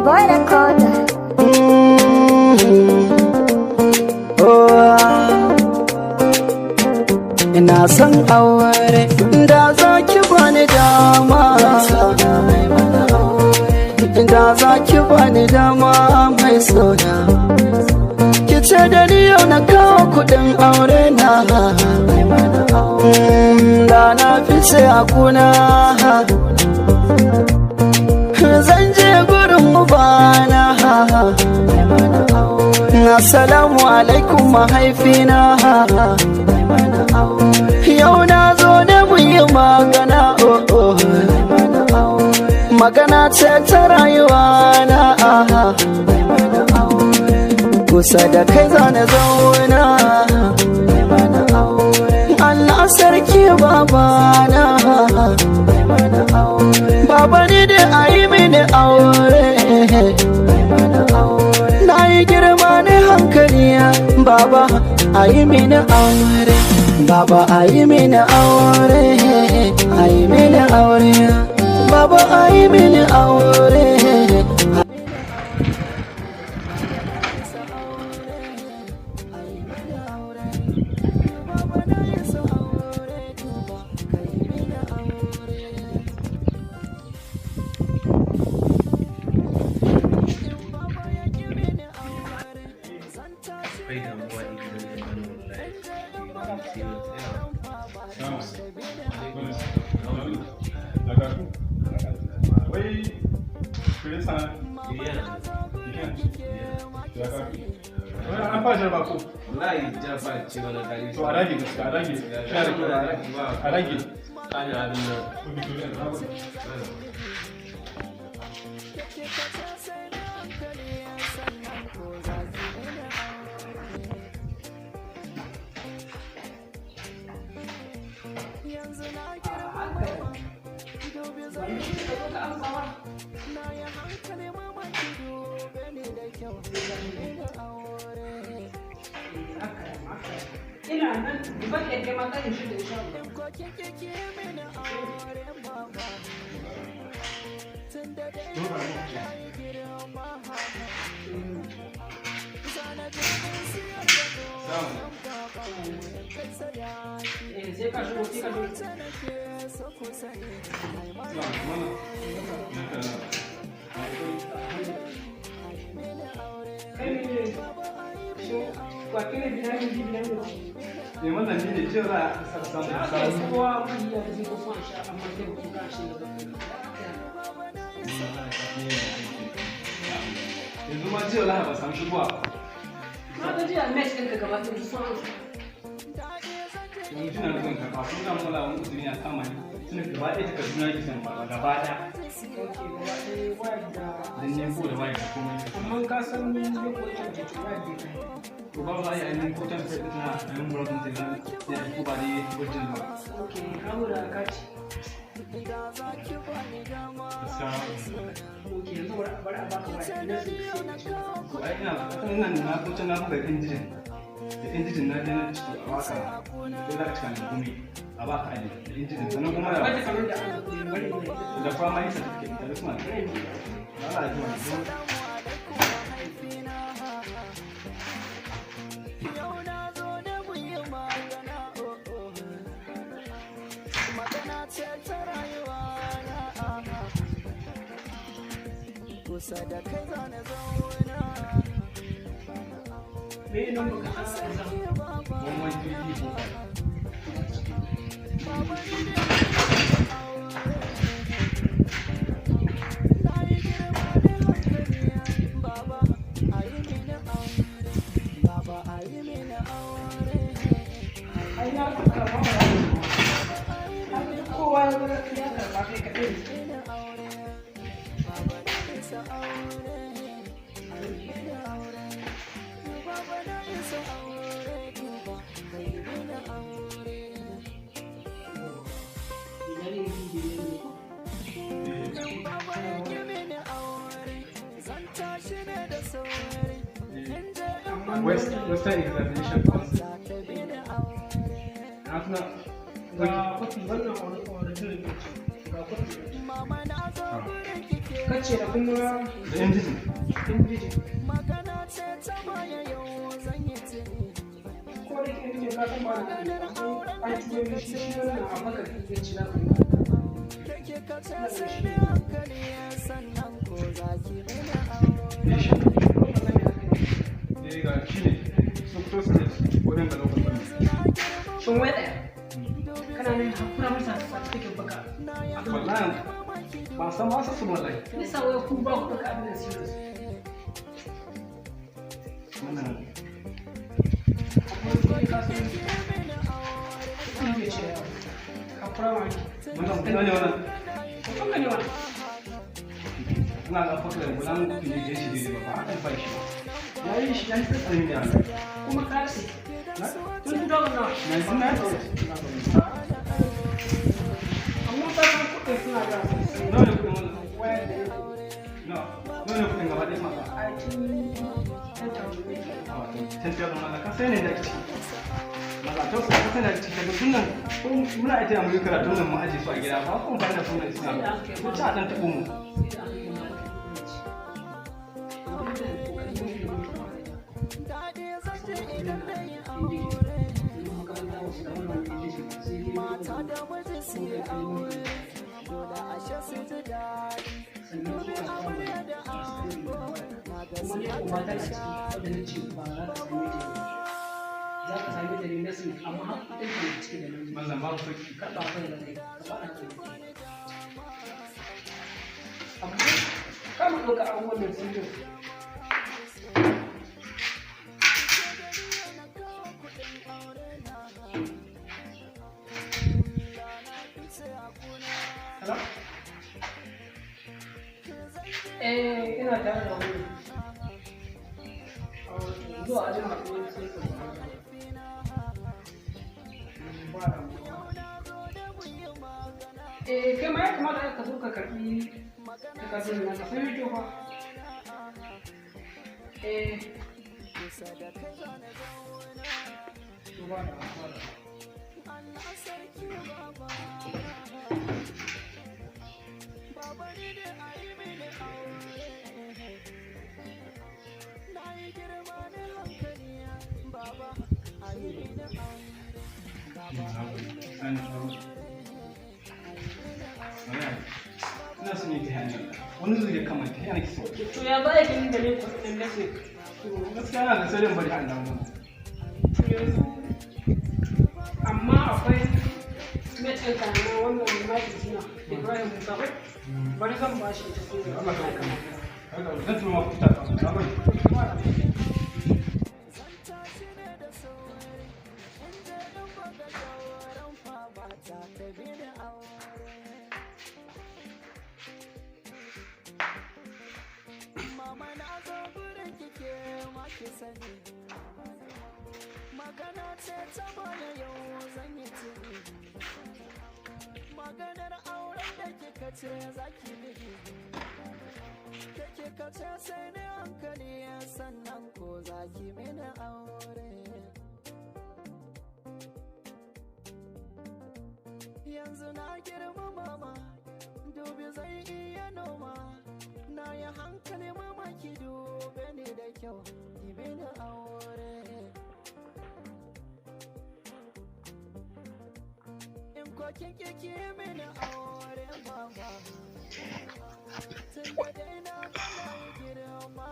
Boy Recorder. Ina son aure, da za ki bani dama, da za ki bani dama mai sona. Ki ce da ni yau na kawo kudin aure na, da na fice a kuna. Zan je gurin ubana. Assalamu alaikum mahaifina. Yau na zo da mu yi magana, oh oh. Magana ce ta rayuwa na. Kusa da kai zane zauna. Allah sarki babana. Baba ni da ayi mini aure. Na yi girma ne hankali, baba ayi mini aure. Baba ayi mini aure, ayi mini aure. Baba ayi mini aure. Akwai damuwa idan zan wani wallahi. Wai, Kirista an fara jaraba ko? Wallahi jaraba ce wani gari. To a rage gaskiya, a rage. Sha da kyau, a rage. Ana abin nan. Ina nan ban yadda ma ƙarin shi da insha Allah. Eh, sai ka shigo, sai ka shigo. Kai ne shi wa kai ne binamin bi binamin C. Ne wannan ni ne jiya za a samu Da aka yi samu. kowa mahiya da zai kusa sha amma kai mutum ka shi da Yanzu ma jiya wallahi ba samu shigowa ba. Na ga jiya mesh ɗinka gaba ɗaya duk sun amsa. Yanzu na zan karɓa, sun ga mala wani uzuri na kama ni. Tun gaba ɗaya takarduna yake son karɓa gaba ɗaya. Ok, gaba ɗaya wayar da Dan ne ko da waya da komai. Amma ka san ni zai koyi ta ce wayar da kai. To ba za a yi ainihin ko tan sai tana ainihin buratun sai zan ya ko ba dai wajen ba. Ok, ka da kati. Gaskiya. Ok, yanzu bari a baka waya. Ina so ka sai ka To ai ina ina na ko can na buga injin. Da injin na je na ciki a baka sai za ka cika ni komai a baka aji da injin sannan kuma Akwai da takardun da aka koyi bari in yi. da primary certificate da suna da Allah ya ji wani. Kusa da kai zane zauna. Me nan baka an sa exam? 1 1 3 3 4 5. Ai na karɓa ba. Ai duk kowa ya zo ya karɓa kai kaɗai ne. Western Examination Council. Na tuna Ga kwafi wannan original ne. Ga kuɗi. Kace da kuma Da injijin. Injijin. Ko da ke injijin ka san ba da kuɗi, amma an turo min shi shi wannan a maka da inganci na kuma. Ina da shi. Eh, shi. Eh, ga shi ne. Sokoto State, wurin da local government. Shin wai ɗaya? Kana nan hakura masa certificate baka. Wallahi ba san ba su wallahi. Nisa wai ku ba ku ɗauka abin da serious. Wannan Amma kuɗi ka san kuɗi bai ce yawa. Hakura ma ake. Wannan kuma ne wannan. Hoton ka ne wannan. Ina ga fakar da gudan kuɗi ne ya shi daidai ba ba hakan ba shi. Ya yi shi ya yi tsarin ne wannan. Kuma ka rasa. Na? Tun 2000 nawa? 1998. Amma ka san kuɗin suna da sosai. Nawa ne kuɗin wannan? Wayar da yake. Nawa? Nawa ne kuɗin gaba ɗaya masa? I think 10,000 ne. 10,000 Allah ka sai ne da ake ciki. Maza ta wasu ka sai da ake ciki daga sunan ko muna ita mu yi karatun nan mu aje su a gida ba ko ba da sunan suna ba. Ko ci a ɗan taɓo mu. Sai da aka yi maka inganci. Amma da kokari mun yi mutu ba. Sannan makaranta wasu da wannan injijin sai dai mun kai kalmomi. Sannan suka kama masu irin kuma ne kuma tana ciki wadda na ce ba za ka same ta ba. Za ka same ta ne na sin, amma har kuɗin ta na ciki da nan. Mallam, babu sauki. Karɓa kai da kai, ka faɗa kai. Amma kama ɗauka abubuwan nan sun yi. Hello? Eh, ina tare da wani. Ah, zuwa ajima ko sai ka zo. Ba damuwa. Eh, kai ma ya kamata ka zo ka karɓi takardun nan ka san mito fa. Eh. To ba da ba da. Sani, wallahi ina son yin tafiya ne. Wani zuri ya kama tafiya nake so. To ya za ka yi da ne kuɗin nasi? To gaskiya na da sai dai bari an dawo. To yanzu amma akwai mate ɗinka na wannan Michael suna Ibrahim Musa bai? Bari zan ba shi ita sai ya Allah ka kama. Zan turo ma kuta ta. Na gode. Magana ce ta baya yau zan yi tuni. Maganar auren da kika ce za ki mini. Ke kika ce sai ni hankali sannan ko za ki mini aure. Yanzu na girma mama, dubi zai iya noma. Na yi hankali mama, ki dube ni da kyau, ki mini aure. In ko kin ki ki mini aure mama. Tun da dai na ga na yi girma.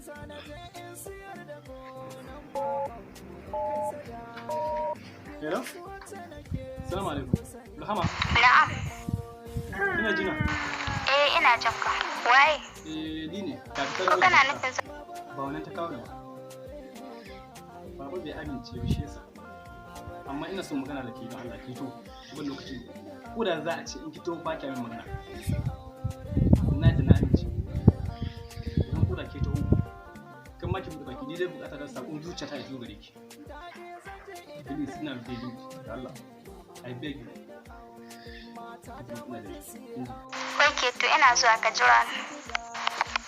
Zana je in siyar da gonan baban kai sadaki. Hello? Salamu alaikum. Rahama, Na'am. ina jina. Eh, ina jin ka. Waye? Eh, ni ne. Ga fitar Ko kana nufin Ba wannan ta kawo ni ba. Baba bai amince ba shi yasa. Amma ina son magana da ke don Allah ki to ban lokaci. Ko da za a ce in ki to ba ki min magana. Na da na amince. Idan ko da ke taho kan ma ki buɗe baki, ni dai bukata da sakon zuciya ta iso gare ki. Please, ina begging you da Allah. I beg you. Ina da shi. Okay, to ina zuwa, ka jira ni.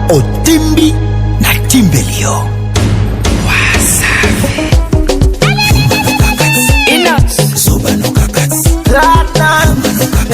Otimbi na Timbelio.